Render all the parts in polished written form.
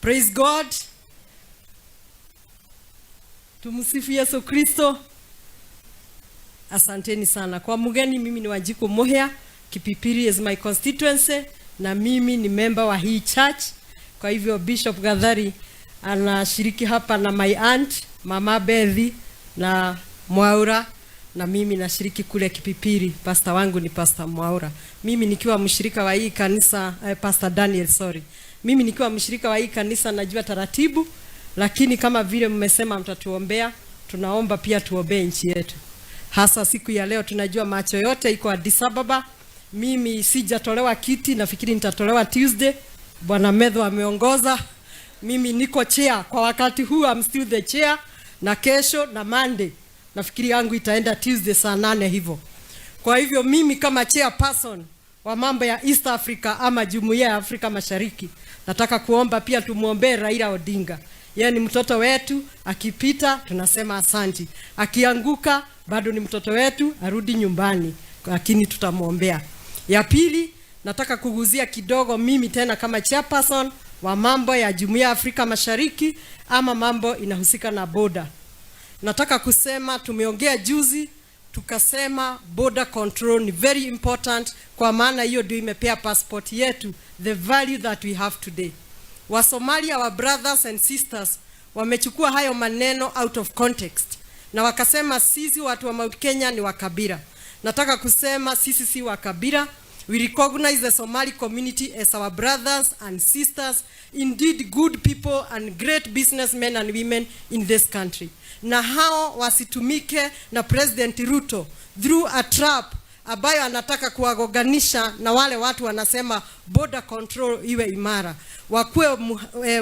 Praise God. Tumsifu Yesu Kristo. Asanteni sana. Kwa mgeni, mimi ni Wanjiku Muhia. Kipipiri is my constituency na mimi ni member wa hii church. Kwa hivyo Bishop Gathari anashiriki hapa na my aunt Mama Bethi na Mwaura, na mimi nashiriki kule Kipipiri. Pastor wangu ni Pastor Mwaura. Mimi nikiwa mshirika wa hii kanisa Pastor Daniel, sorry. Mimi nikiwa mshirika wa hii kanisa najua taratibu, lakini kama vile mmesema mtatuombea, tunaomba pia tuombee nchi yetu. Hasa siku ya leo tunajua macho yote iko Addis Ababa. Mimi sijatolewa kiti, nafikiri nitatolewa Tuesday. Bwana Medho ameongoza. Mimi niko chair kwa wakati huu, I'm still the chair, na kesho na Monday nafikiri yangu itaenda Tuesday saa 8 hivyo. Kwa hivyo mimi kama chairperson wa mambo ya East Africa ama Jumuiya ya Afrika Mashariki, nataka kuomba pia tumuombee Raila Odinga. Yeye ni mtoto wetu, akipita tunasema asanti, akianguka bado ni mtoto wetu, arudi nyumbani, lakini tutamwombea. Ya pili, nataka kuguzia kidogo mimi tena kama chairperson wa mambo ya Jumuiya ya Afrika Mashariki ama mambo inahusika na border. Nataka kusema tumeongea juzi tukasema border control ni very important, kwa maana hiyo ndio imepea passport yetu the value that we have today. Wasomalia, our brothers and sisters, wamechukua hayo maneno out of context na wakasema sisi watu wa Mount Kenya ni wakabila. Nataka kusema sisi si wakabila. We recognize the Somali community as our brothers and sisters, indeed good people and great businessmen and women in this country. Na hao wasitumike na President Ruto through a trap ambayo anataka kuwagonganisha na wale watu wanasema border control iwe imara. Wakuwe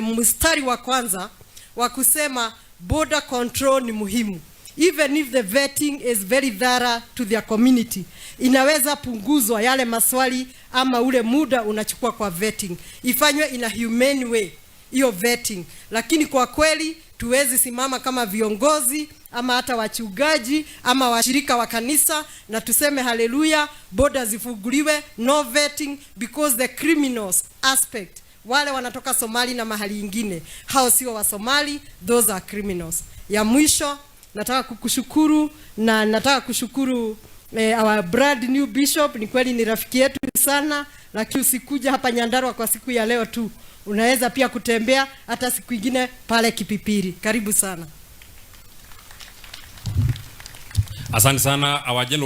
mstari wa kwanza wa kusema border control ni muhimu. Even if the vetting is very thorough to their community, inaweza punguzwa yale maswali ama ule muda unachukua kwa vetting, ifanywe in a humane way hiyo vetting. Lakini kwa kweli tuwezi simama kama viongozi ama hata wachungaji ama washirika wa kanisa na tuseme haleluya, border zifunguliwe, no vetting, because the criminals aspect, wale wanatoka Somali na mahali ingine, hao sio wa Somali, those are criminals. Ya mwisho nataka kukushukuru na nataka kushukuru our brand new bishop. Ni kweli ni rafiki yetu sana, lakini usikuja hapa Nyandarua kwa siku ya leo tu, unaweza pia kutembea hata siku ingine pale Kipipiri. Karibu sana. Asante sana our general.